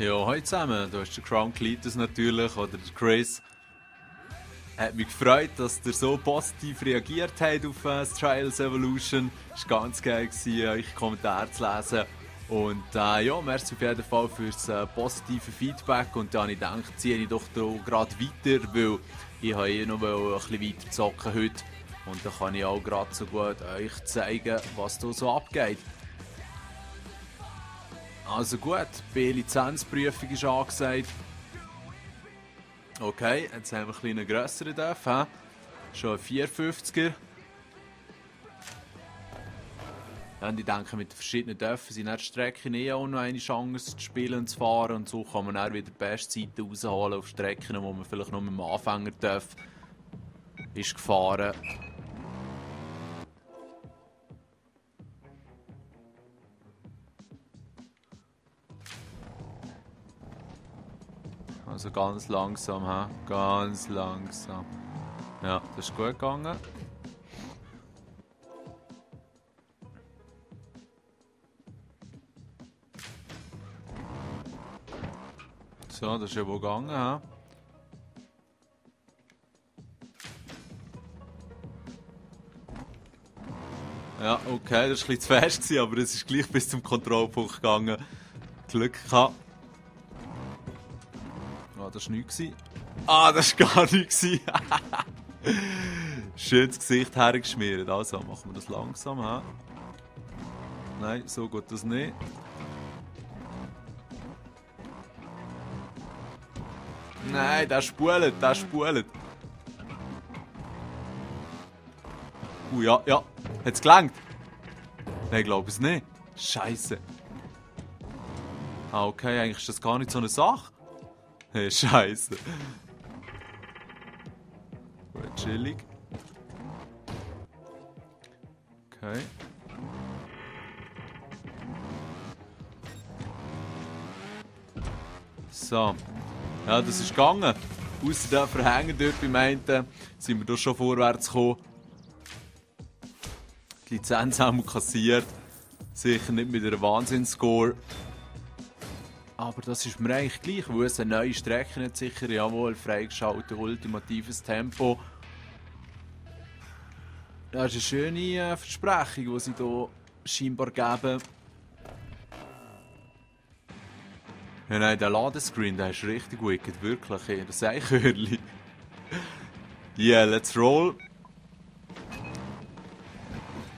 Ja, hallo zusammen, da ist der Crown Cletus natürlich, oder der Chris. Hat mich gefreut, dass ihr so positiv reagiert habt auf Trials Evolution. Es war ganz geil, eure Kommentare zu lesen. Und ja, merci auf jeden Fall für das positive Feedback. Und dann habe ich gedacht, ziehe ich doch gerade weiter, weil ich habe noch ein bisschen weiter zocken heute. Und dann kann ich auch gerade so gut euch zeigen, was da so abgeht. Also gut, die B-Lizenzprüfung ist angesagt. Okay, jetzt haben wir einen grösseren Dörf. Schon ein 450er. Und ich denke, mit den verschiedenen Dörfern sind die Strecken auch noch eine Chance zu spielen und zu fahren. Und so kann man dann wieder die Bestzeiten rausholen auf Strecken, wo man vielleicht noch mit dem Anfänger ist gefahren. Also ganz langsam, ganz langsam. Ja, das ist gut gegangen. So, das ist ja wohl gegangen, Ja, okay, das war ein bisschen zu fest, aber es ist gleich bis zum Kontrollpunkt gegangen. Glück gehabt. Das war nichts. Ah, das war gar nichts. Schön das Gesicht hergeschmiert. Also, machen wir das langsam. Nein, so geht das nicht. Nein, der spult, der spult. Ja, ja. Hat es gelangt? Nein, ich glaube es nicht. Scheiße. Ah, okay, eigentlich ist das gar nicht so eine Sache. Hey, Scheiße. Gut, chillig. Okay. So. Ja, das ist gegangen. Ausser der Verhänger dort beim einen sind wir da schon vorwärts gekommen. Die Lizenz haben wir kassiert. Sicher nicht mit einer Wahnsinnsscore. Aber das ist mir eigentlich gleich, weil es eine neue Strecke nicht sicher, jawohl, freigeschaltet, ultimatives Tempo. Das ist eine schöne Versprechung, die sie hier scheinbar geben. Ja, nein, der Ladescreen, der ist richtig wicked, wirklich, das Eichhörnchen. Yeah, let's roll.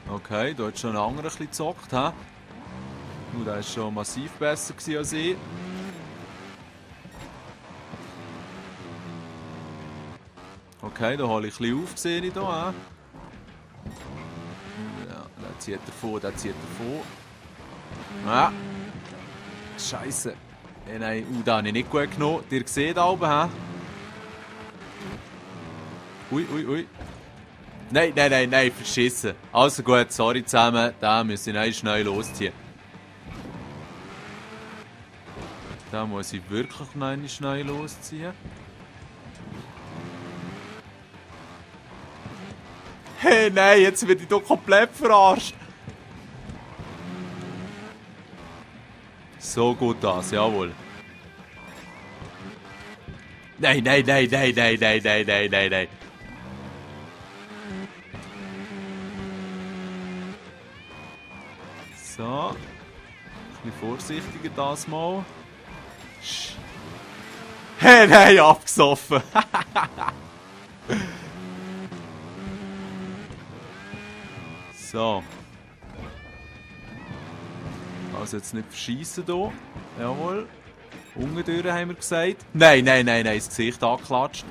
Okay, da hat schon ein anderer ein bisschen gezockt, hä? Der war schon massiv besser als ich. Okay, da hole ich ein bisschen auf, sehe ich hier. Ja, der zieht davon, der zieht davon. Ja. Scheiße. Nein, den habe ich nicht gut genommen. Ihr seht da oben, hä? Ui, ui, ui. Nein, nein, nein, nein, verschissen. Also gut, sorry zusammen, da müssen wir schnell losziehen. Da muss ich wirklich noch schnell losziehen. Hey, nein, jetzt werde ich doch komplett verarscht. So gut das, jawohl. Nein, nein, nein, nein, nein, nein, nein, nein, nein, nein. So. Ein bisschen vorsichtiger das mal. Hey, nein, abgesoffen. So. Also jetzt nicht verschießen hier. Jawohl. Unten haben wir gesagt. Nein, nein, nein, nein, das Gesicht angeklatscht.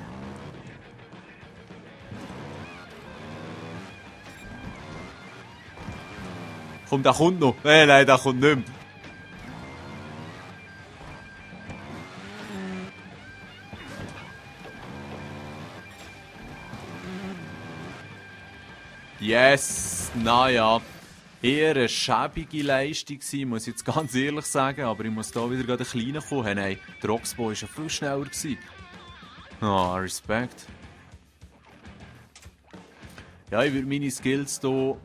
Komm, der kommt noch. Nein, nein, der kommt nicht mehr. Yes, naja. Eher eine schäbige Leistung gewesen, muss ich jetzt ganz ehrlich sagen. Aber ich muss da wieder gerade ein kleiner kommen. Hey, nein, der Roxbo war ja viel schneller gewesen. Ah, Respekt. Ja, ich würde meine Skills hier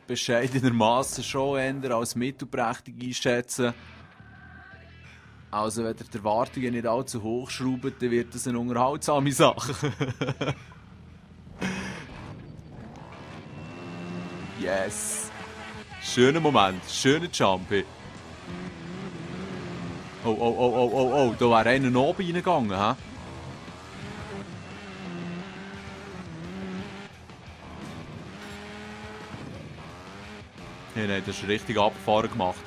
bescheidenermaßen schon eher als mittelprächtig einschätzen. Also wenn ihr die Erwartungen nicht allzu hoch schraubt, dann wird das eine unterhaltsame Sache. Yes! Schöner Moment, schöner Jumpy. Oh, oh, oh, oh, oh, oh, da wäre einer oben reingegangen, hä? Hey, nein, das ist richtig abgefahren gemacht.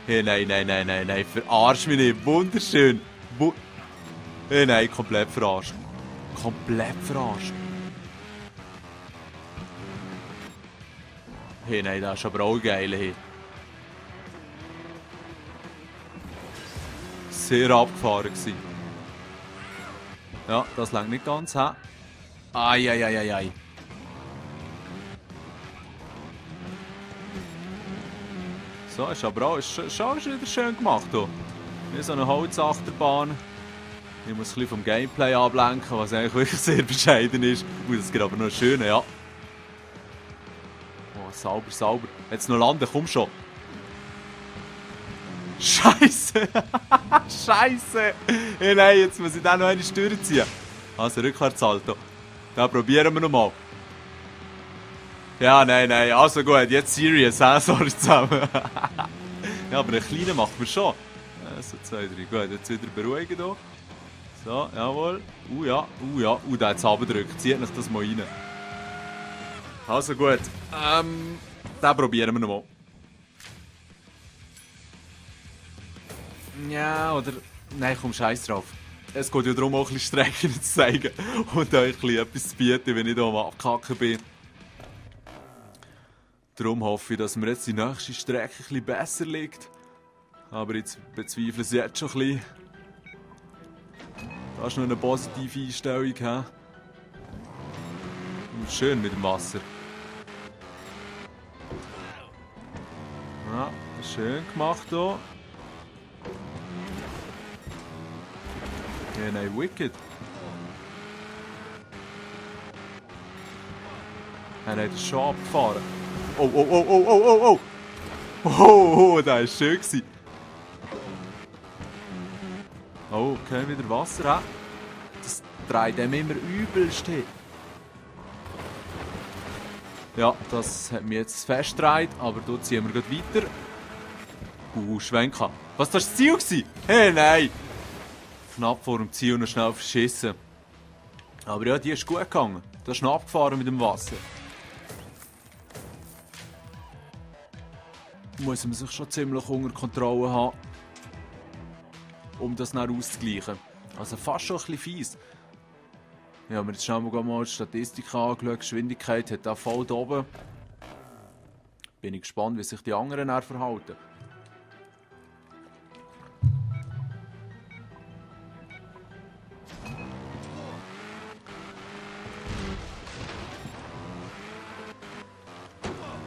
Hey, nein, nein, nein, nein, nein, verarsch mich nicht, wunderschön. Hey, nein, komplett verarscht. Komplett verarscht. Hey, nein, das ist aber auch geil, hey. Sehr abgefahren gewesen. Ja, das langt nicht ganz, hä? Ai. So, ist aber auch ist wieder schön gemacht hier. Wie so eine Holzachterbahn. Ich muss ein bisschen vom Gameplay ablenken, was eigentlich wirklich sehr bescheiden ist. Das geht aber noch schön, ja. Oh, sauber, sauber. Jetzt noch landen, komm schon. Scheiße! Scheiße! Hey, nein, jetzt muss ich den noch eine Steuer ziehen. Also Rückwärtssalto. Da probieren wir nochmal. Ja, nein, also gut, jetzt serious, sorry zusammen. Ja, aber einen kleinen machen wir schon. So, 2, 3, gut, jetzt wieder beruhigen hier. So, jawohl. Ja, der hat es abgedrückt, zieht euch das mal rein. Also gut, den probieren wir nochmal. Ja, oder... Nein, komm, scheiß drauf. Es geht ja darum, auch ein bisschen Strecken zu zeigen und euch ein bisschen etwas zu bieten, wenn ich hier am Abkacken bin. Darum hoffe ich, dass mir jetzt die nächste Strecke ein bisschen besser liegt. Aber jetzt bezweifle ich es jetzt schon ein bisschen. Da ist noch eine positive Einstellung. He? Schön mit dem Wasser. Ja, schön gemacht hier. Ja, nein, wicked. Er hat es schon abgefahren. Oh. Oh, das war schön. Oh, okay, wieder Wasser. He? Das dreht dem immer übelst hin. Ja, das hat mich jetzt festgedreht, aber hier ziehen wir gleich weiter. Schwenka. Was, das war das Ziel? Hey, nein! Knapp vor dem Ziel noch schnell verschissen. Aber ja, die ist gut gegangen. Das ist noch abgefahren mit dem Wasser. Muss man sich schon ziemlich unter Kontrolle haben, um das dann auszugleichen. Also fast schon ein bisschen fies. Ich habe mir jetzt schnell mal die Statistik angeschaut. Die Geschwindigkeit hat da voll da oben. Bin ich gespannt, wie sich die anderen dann verhalten.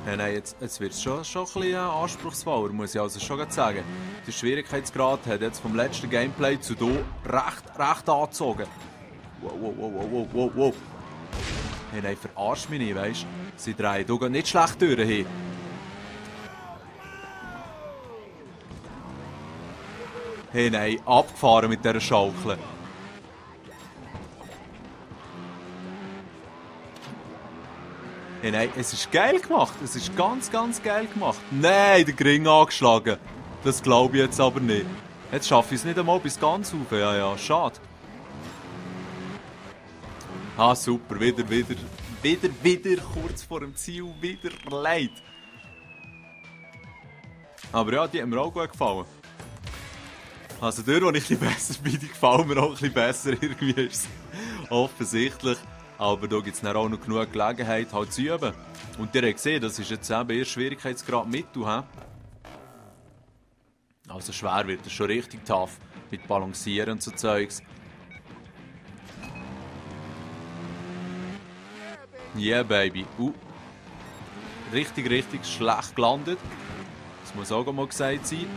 Ja, nein, jetzt wird es schon ein bisschen anspruchsvoller, muss ich also schon sagen. Der Schwierigkeitsgrad hat jetzt vom letzten Gameplay zu hier recht angezogen. Wow. Hey, nein, verarsch mich nicht, weisst du? Sie drehen hier nicht schlecht durch. Hey. Hey, nein, abgefahren mit dieser Schaukel. Hey, nein, es ist geil gemacht. Es ist ganz geil gemacht. Nein, der Gring angeschlagen. Das glaube ich jetzt aber nicht. Jetzt schaffe ich es nicht einmal bis ganz rauf. Ja, schade. Ah, super. Wieder kurz vor dem Ziel. Wieder leid. Aber ja, die haben mir auch gut gefallen. Also dort, wo ich ein bisschen besser bin, die gefallen mir auch ein bisschen besser. Irgendwie ist es offensichtlich. Aber da gibt es dann auch noch genug Gelegenheit, halt zu üben. Und ihr habt gesehen, das ist jetzt eben erst Schwierigkeitsgrad Mittel. He? Also schwer wird es schon richtig tough. Mit Balancieren und so Zeugs. Yeah, baby. Richtig schlecht gelandet. Das muss auch mal gesagt sein.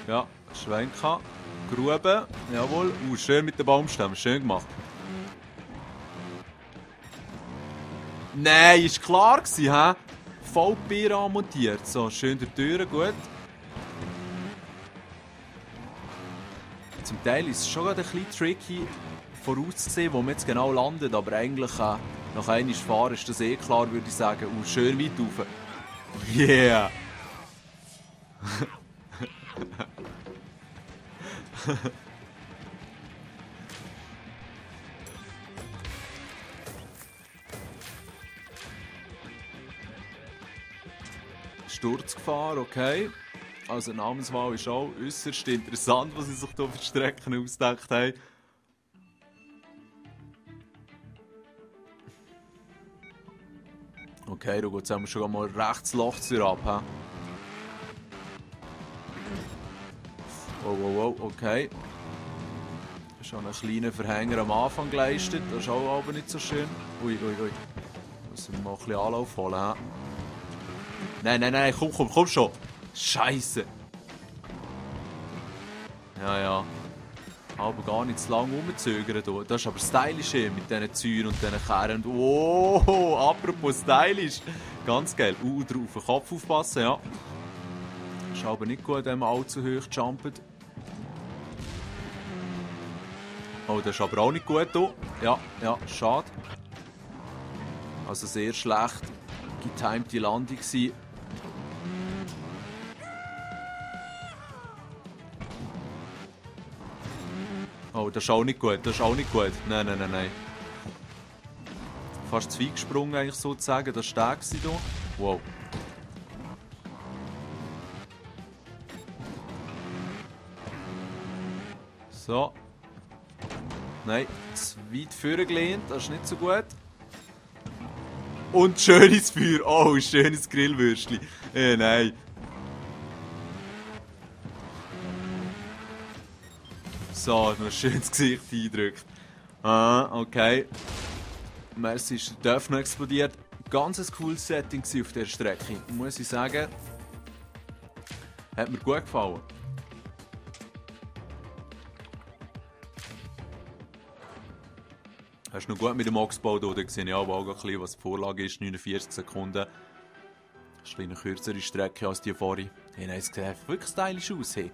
Ja, Schwenka, Grube, jawohl. Schön mit den Baumstämmen, schön gemacht. Nein, ist klar gewesen, hä? Voll Bier anmontiert. So, schön durch die Türen, gut. Zum Teil ist es schon ein bisschen tricky vorauszusehen, wo man jetzt genau landet, aber eigentlich nach einmal fahren ist das eh klar, würde ich sagen. Und schön weit rauf. Yeah! Sturzgefahr, okay. Also die Namenswahl ist auch äußerst interessant, was sie sich hier für Strecken ausgedacht haben. Okay, da geht es schon mal rechts Loch ab. He? Oh, okay. Schon einen kleinen Verhänger am Anfang geleistet, das ist auch aber nicht so schön. Ui. Müssen wir mal ein bisschen Anlauf holen. He? Nein, komm schon. Scheiße. Ja. Aber gar nicht zu lange rumzögern hier. Das ist aber stylisch hier mit diesen Zäunen und diesen Kehren. Oh, apropos stylisch. Ganz geil. Drauf den Kopf aufpassen, ja. Ist aber nicht gut, wenn man allzu hoch jumpt. Oh, das ist aber auch nicht gut hier. Ja, schade. Also sehr schlecht getimte Landung gewesen. Oh, das ist auch nicht gut, Nein. Fast zu weit gesprungen eigentlich sozusagen, das war der hier. Wow. So. Nein, zu weit vorgelehnt, das ist nicht so gut. Und schönes Feuer, oh, schönes Grillwürstchen. Nein. So, noch schön ins Gesicht eindrückt. Okay. Merci ist der Dörf noch explodiert. Ganz ein cooles Setting auf dieser Strecke, muss ich sagen. Hat mir gut gefallen. Hast du noch gut mit dem Ochsbau hier gesehen? Ja, aber auch ein bisschen, was die Vorlage ist. 49 Sekunden. Das ist eine kürzere Strecke als die vorhin. Hey, nein, es sieht wirklich stylisch aus. Hey.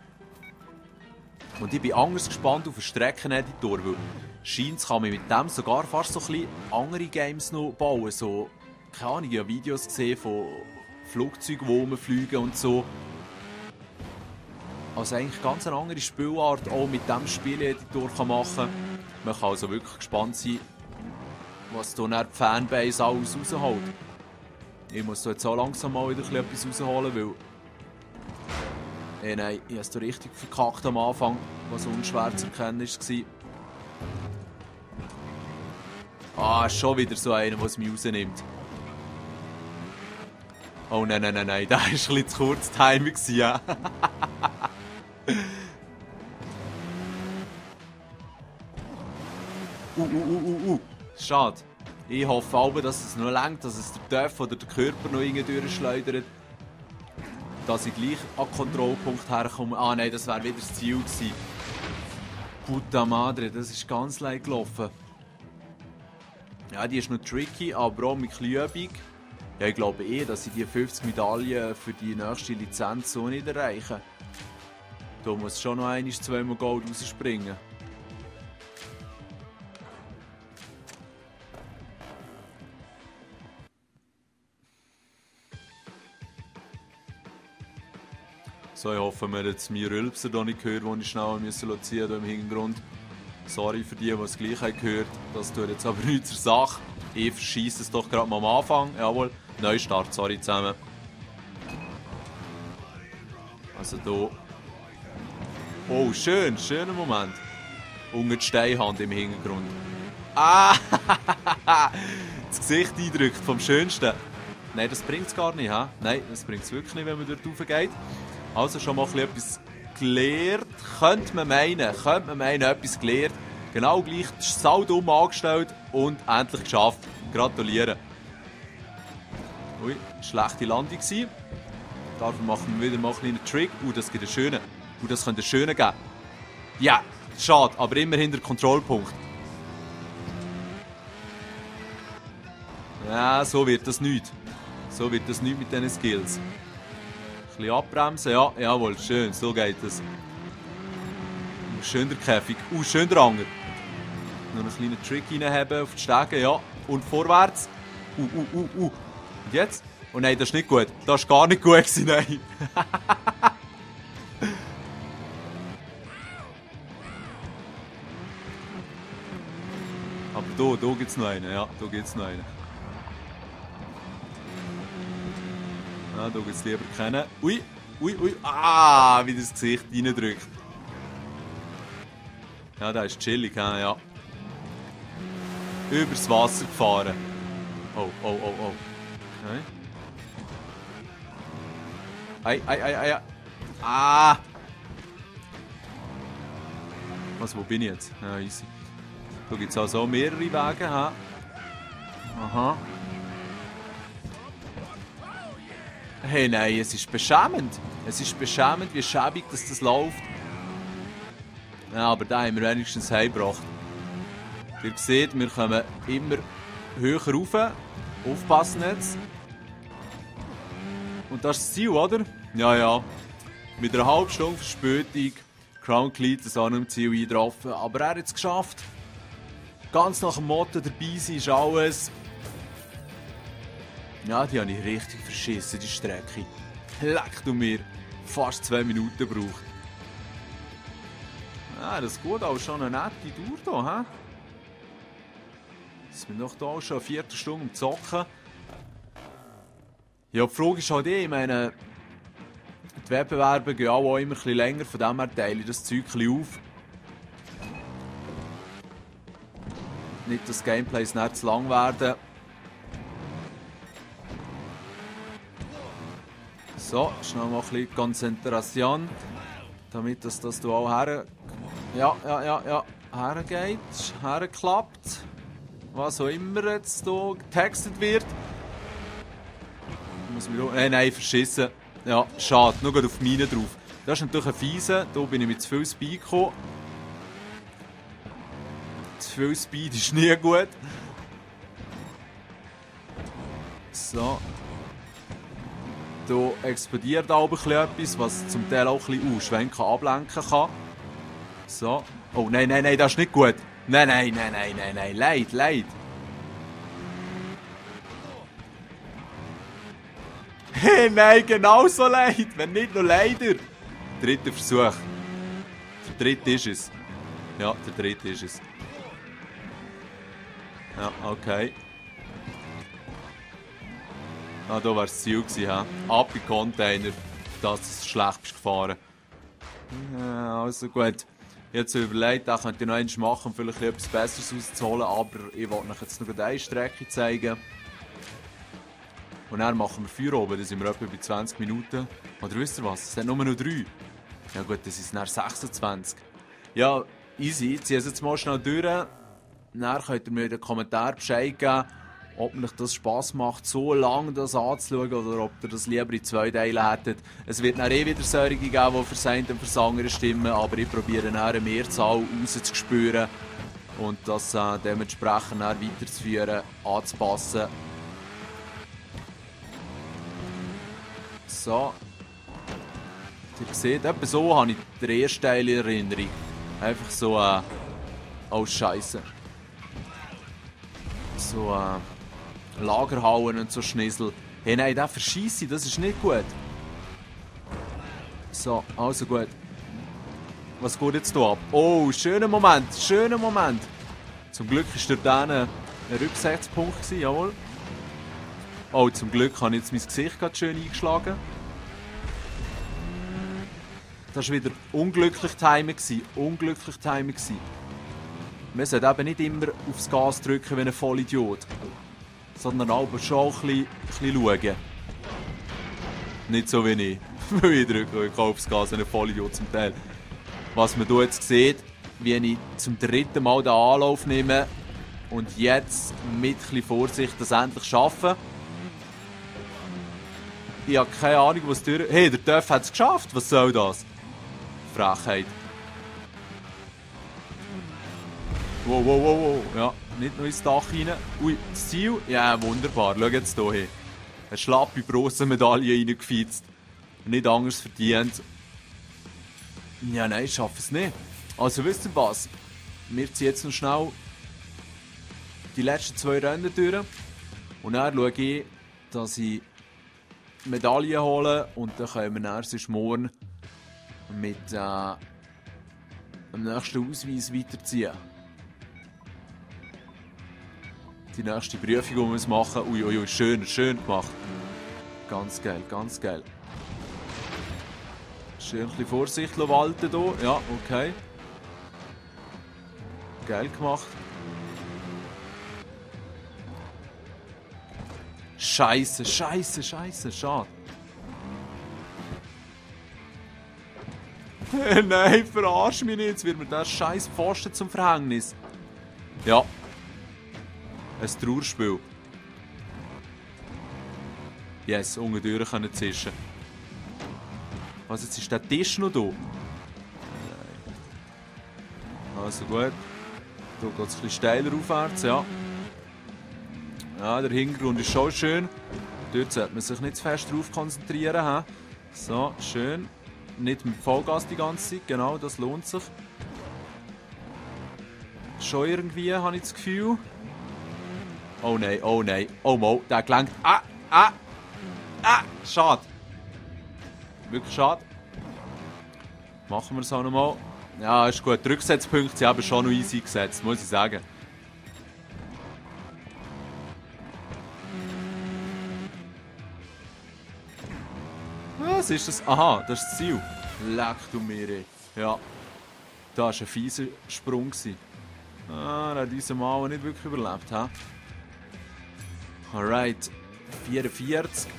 Und ich bin anders gespannt auf den Streckeneditor, weil scheint kann man mit dem sogar fast so ein bisschen andere Games noch bauen. So, keine Ahnung, ich habe Videos gesehen von Flugzeugen, die rumfliegen und so. Also eigentlich ganz eine andere Spielart auch mit diesem Spieleditor machen kann. Man kann also wirklich gespannt sein, was hier die Fanbase alles rausholt. Ich muss jetzt auch langsam mal wieder etwas rausholen, weil... nein, ich habe es richtig verkackt am Anfang, was unschwer zu erkennen war. Schon wieder so einer, der es mich rausnimmt. Oh nein, das war ein bisschen zu kurz Timing. Ja. Schade. Ich hoffe aber, dass es noch reicht, dass es der Dörf oder der Körper noch irgendwie durchschleudert. Dass ich gleich an den Kontrollpunkt herkomme. Nein, das wäre wieder das Ziel gewesen. Puta madre, das ist ganz leicht gelaufen. Ja, die ist noch tricky, aber auch mit Übung. Ja, ich glaube dass ich die 50 Medaillen für die nächste Lizenz so nicht erreiche. Da muss schon noch zweimal Gold rausspringen. So, ich hoffe, man hat jetzt meinen Rülpser hier nicht gehört, den ich schnell ziehen musste im Hintergrund. Sorry für die es gleich gehört haben. Das tut jetzt aber nichts zur Sache. Ich verscheisse es doch gerade mal am Anfang. Jawohl, Neustart, sorry zusammen. Also hier. Oh, schöner Moment. Unter die Steinhand im Hintergrund. Das Gesicht eindrückt vom Schönsten. Nein, das bringt es gar nicht, he? Nein, das bringt es wirklich nicht, wenn man dort rauf geht. Also schon mal etwas gelernt. Könnte man meinen, etwas gelernt. Genau gleich saudumm angestellt und endlich geschafft. Gratulieren. Ui, schlechte Landung gewesen. Dafür machen wir wieder mal einen kleinen Trick. Das gibt einen schönen. Das könnte einen schönen geben. Ja, schade, aber immerhin der Kontrollpunkt. Ja, so wird das nicht. So wird das nicht mit diesen Skills. Ein bisschen abbremsen, ja, jawohl, schön, so geht es. Schön der Käfig, schön der Anger. Noch einen kleinen Trick reinhaben auf die Stege, ja. Und vorwärts. Und jetzt? Oh nein, das ist nicht gut. Das ist gar nicht gut gewesen, nein. Aber da gibt es noch einen, ja, da gibt es noch einen. Ja, da gibt es lieber keinen. Ui, wie das Gesicht reindrückt. Ja, der ist chillig, ja. Übers Wasser gefahren. Oh. Okay. Ei. Ah! Was, wo bin ich jetzt? Ja, easy. Da gibt es also mehrere Wege. Ha? Aha. Hey, nein, es ist beschämend. Es ist beschämend, wie schäbig das läuft. Ja, aber da haben wir wenigstens heimgebracht. Ihr seht, wir kommen immer höher rauf. Aufpassen jetzt. Und das ist das Ziel, oder? Ja. Mit einer halben Stunde Verspätung. Crown Cletus an einem Ziel eingetroffen. Aber er hat es geschafft. Ganz nach dem Motto, dabei sein ist alles. Ja, die habe ich richtig verschissen, die Strecke. Leck du mir. Fast 2 Minuten gebraucht. Ja, das ist gut, auch schon eine nette Tour hier, hä? Jetzt sind wir noch da schon eine Viertelstunde am Zocken. Ja, die Frage ist halt ich meine, die Wettbewerbe gehen auch immer ein bisschen länger, von dem her teile ich das Zeug ein bisschen auf. Nicht, dass Gameplays nicht zu lang werden. So, schnell mal ein bisschen Konzentration, damit das hier auch her... Ja, hergeht, herklappt. Was auch immer jetzt hier getextet wird. Muss mich nein, verschissen. Ja, schade, nur gerade auf meine drauf. Das ist natürlich ein Fiese, da bin ich mit zu viel Speed gekommen. Zu viel Speed ist nie gut. So. Da explodiert auch ein bisschen etwas, was zum Teil auch ein bisschen ausschwenken, ablenken kann. So. Oh, nein, das ist nicht gut. Nein, leid. Hey, nein, genauso leid, wenn nicht nur leider. Dritter Versuch. Der dritte ist es. Ja, der dritte ist es. Ja, okay. Ah, da war das Ziel gewesen, ha? Ab in Container, dass du schlecht bist gefahren. Ja, also gut. Jetzt überlegt, da könnt ihr noch eins machen, um vielleicht etwas Besseres rauszuholen, aber ich wollte euch jetzt noch eine Strecke zeigen. Und dann machen wir 4 oben, dann sind wir etwa bei 20 Minuten. Oder wisst ihr was, es sind nur noch 3. Ja gut, das ist dann 26. Ja, easy, ich ziehe es jetzt mal schnell durch. Dann könnt ihr mir in den Kommentaren Bescheid geben, ob euch das Spass macht, so lange das anzuschauen oder ob ihr das lieber in 2 Teilen hättet. Es wird dann wieder solche geben, die für Seint und für Sanger stimmen, aber ich probiere dann eine Mehrzahl rauszuspüren und das dementsprechend dann weiterzuführen, anzupassen. So. Ihr seht, etwa so habe ich den ersten Teil in Erinnerung. Einfach so, oh Scheiße. So, Lagerhallen und so Schnissel. Hey, nein, den verscheisse ich, das ist nicht gut. So, also gut. Was geht jetzt hier ab? Oh, schöner Moment. Zum Glück war dort ein Rücksetzpunkt gewesen, jawohl. Oh, zum Glück habe ich jetzt mein Gesicht gerade schön eingeschlagen. Das war wieder unglücklich Timing. Man sollte eben nicht immer aufs Gas drücken wie ein Vollidiot. Sondern aber schon ein bisschen schauen. Nicht so wie ich. Ich drücke aufs Gas wie ein Vollidiot zum Teil. Was man hier jetzt sieht, wie ich zum 3. Mal den Anlauf nehme und jetzt mit ein bisschen Vorsicht das endlich schaffe. Ich habe keine Ahnung, was durch... Hey, der Töff hat es geschafft! Was soll das? Frechheit. Wow, wow, wow, wow. Ja, nicht nur ins Dach rein. Ui, das Ziel? Ja, wunderbar. Schau jetzt hier hin. Eine schlappe Bronzemedaille reingefeizt. Nicht anders verdient. Ja, nein, ich schaffe es nicht. Also wisst ihr was? Wir ziehen jetzt noch schnell die letzten 2 Rennen durch. Und dann schaue ich, dass ich Medaillen hole. Und dann können wir dann sonst morgen mit dem nächsten Ausweis weiterziehen. Die nächste Prüfung, die wir uns machen. Uiuiui, schön, schön gemacht. Ganz geil, ganz geil. Schön ein bisschen Vorsicht walten hier. Ja, okay. Geil gemacht. Scheiße, scheiße, scheiße, schade. Nein, verarsch mich nicht. Jetzt wird mir der scheiß Pfosten zum Verhängnis. Ja. Ein Trauerspiel. Yes, unten durch können zischen. Was, jetzt ist der Tisch noch da? Nein. Also gut. Hier geht es ein bisschen steiler aufwärts, ja. Ja, der Hintergrund ist schon schön. Dort sollte man sich nicht zu fest drauf konzentrieren. He? So, schön. Nicht mit Vollgas die ganze Zeit, genau, das lohnt sich. Schon irgendwie, habe ich das Gefühl. Oh nein, oh nein. Oh Mo, der gelenkt. Schade. Wirklich schade. Machen wir es auch nochmal. Ja, ist gut. Die Rücksetzpunkte sind aber schon noch easy gesetzt, muss ich sagen. Was ist das? Aha, das ist das Ziel. Leck du mir, ey. Ja. Da war ein fieser Sprung. Ah, er hat diesen Mal nicht wirklich überlebt, hä? Alright. 44.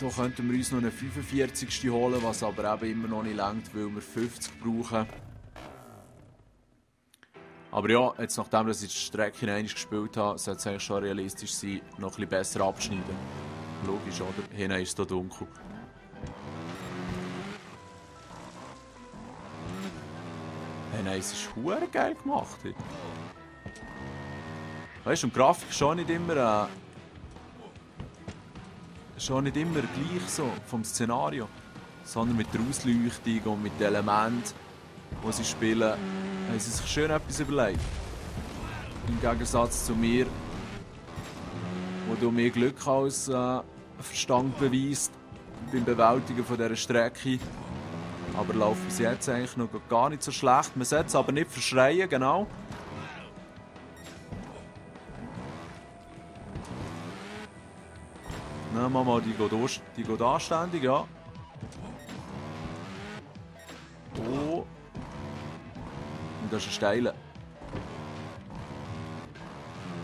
Da könnten wir uns noch eine 45. holen, was aber eben immer noch nicht reicht, weil wir 50 brauchen. Aber ja, jetzt nachdem ich die Strecke einmal gespielt habe, sollte es eigentlich schon realistisch sein, noch ein bisschen besser abschneiden. Logisch, oder? Hinten ist es hier dunkel. Hey, nein, es ist verdammt geil gemacht. Weißt du, und die Grafik schon nicht immer gleich so vom Szenario, sondern mit der Ausleuchtung und mit den Elementen, die sie spielen, haben sie sich schön etwas überlegt. Im Gegensatz zu mir, wo du mir Glück als Verstand beweist beim Bewältigen von dieser Strecke. Aber läuft bis jetzt eigentlich noch gar nicht so schlecht. Man sollte es aber nicht verschreien, genau. Nehmen wir mal, die geht anständig, ja. Oh. Und das ist ein steiler.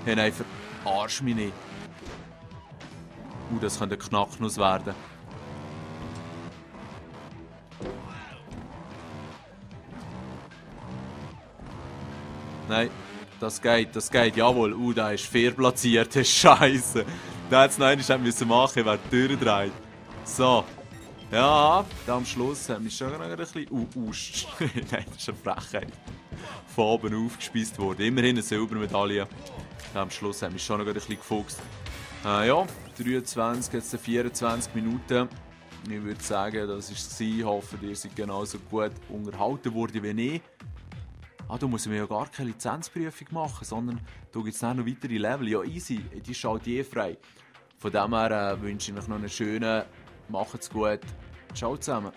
Hey, nein, verarsch mich nicht. Das könnte ein Knacknuss werden. Nein, das geht, jawohl. Der ist fair platziert, das ist scheisse. Der hätte es noch einmal machen müssen, wäre durchgedreht. So. Ja, da am Schluss haben wir schon noch ein bisschen... Nein, das ist eine Frechheit. Von oben aufgespeist worden. Immerhin eine Silbermedaille. Da am Schluss haben wir schon noch ein bisschen gefuchst. Ja, 23, jetzt 24 Minuten. Ich würde sagen, das war es. Ich hoffe, ihr seid genauso gut unterhalten worden wie ich. Da muss man ja gar keine Lizenzprüfung machen, sondern da gibt es noch weitere Level. Ja, easy, die ist halt frei. Von dem her wünsche ich euch noch einen schönen, macht's gut. Ciao zusammen.